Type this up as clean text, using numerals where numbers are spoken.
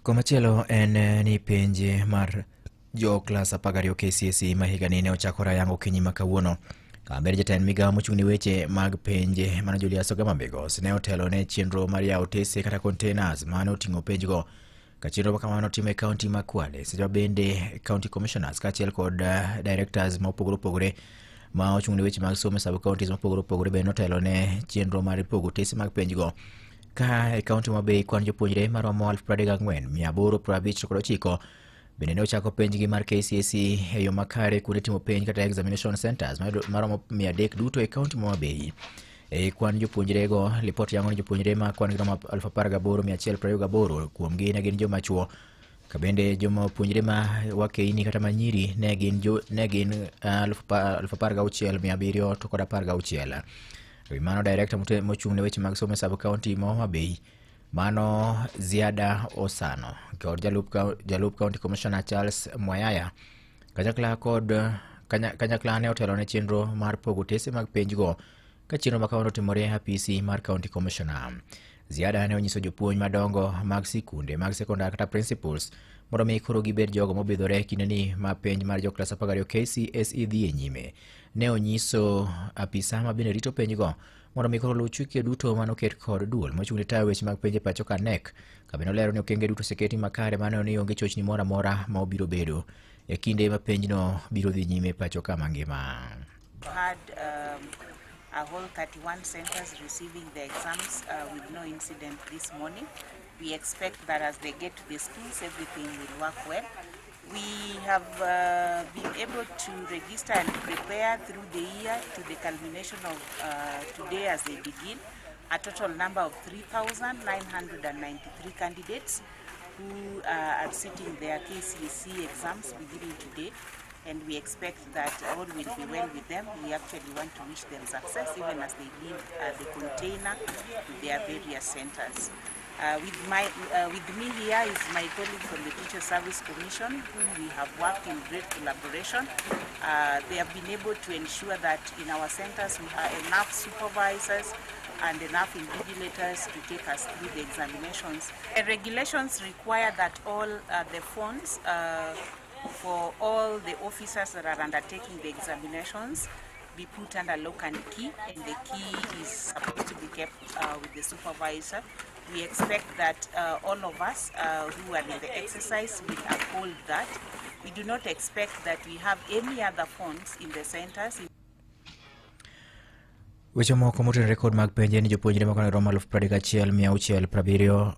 Komachielo en ni penj mar jo klas 12 KCSE ma higani ne ochakore ayanga okinyi ma kawuono. Kamber jatend migawo mochung' ne weche mag penj mano Julius Ogamba Migos ne otelo ne chenro mar yawo otese kata containers mane oting'o penjgo. Ka chenro ma kamano otimo e kaunti ma Kwale, seche ma bende county commissioners kaachiel kod directors ma opogore opogore ma ochung' ne weche mag somo e sub counties mopogore opogore bende notelo ne chenro mar pogo otese mag penjgo. Ka e kaunti ma Bay kwan jopuonjre maromo 34,859 bende ne ochako penjgi mar KCSE e yo makare kuonde timo penj kata examination centers maromo 300 duto e kaunti ma Bay. E kwan jopuonjrego, lipot yango ni jopuonjre ma kwan gi romo 18,128 kuomgi ne gin joma chuo. Ka bende joma puonjre ma wakeini kata ma nyiri ne gin jo, ne gin 16,716. E wi mano, director mochung' ne weche mag somo e sub county ma Homa Bay mano Ziada Osano kod jalup county commissioner Charles Mwayaya kanyakla kod kanyakla ne otelo ne chenro mar pogo otese mag penjgo ka chenro ma kamano otimore e apisi mar county commissioner. Ziada ne onyiso jopuonj madongo mag sikunde mag sekondar kata principals mondo mi koro gibed jogo mobidhore e kindeni ma penj mar joklas 12 KCSE dhi e nyime. Ne onyiso apisa ma bende rito penjgo mondo mi koro luw chike duto mane oket kod duol mochung' ne tayo weche mag penj e pacho ka KNEC. Ka bende olero ni okenge duto oseketi makare maneno ni onge chochni moro amora ma obiro bedo e kinde ma penjno biro dhi nyime e pacho ka mangima. Had a whole 31 centers receiving the exams with no incident this morning. We expect that as they get to the schools, everything will work well. We have been able to register and prepare through the year to the culmination of today as they begin, a total number of 3,993 candidates who are sitting their KCSE exams beginning today. And we expect that all will be well with them. We actually want to wish them success even as they leave the container to their various centers. With me here is my colleague from the Teacher Service Commission, whom we have worked in great collaboration. They have been able to ensure that in our centers we have enough supervisors and enough invigilators to take us through the examinations. The regulations require that all the phones for all the officers that are undertaking the examinations be put under lock and key, and the key is supposed to be kept with the supervisor. We expect that all of us who are in the exercise will uphold that. We do not expect that we have any other phones in the centers. Weche moko motenore kod mag penj en ni jopuonjre moko ne romo 31,670.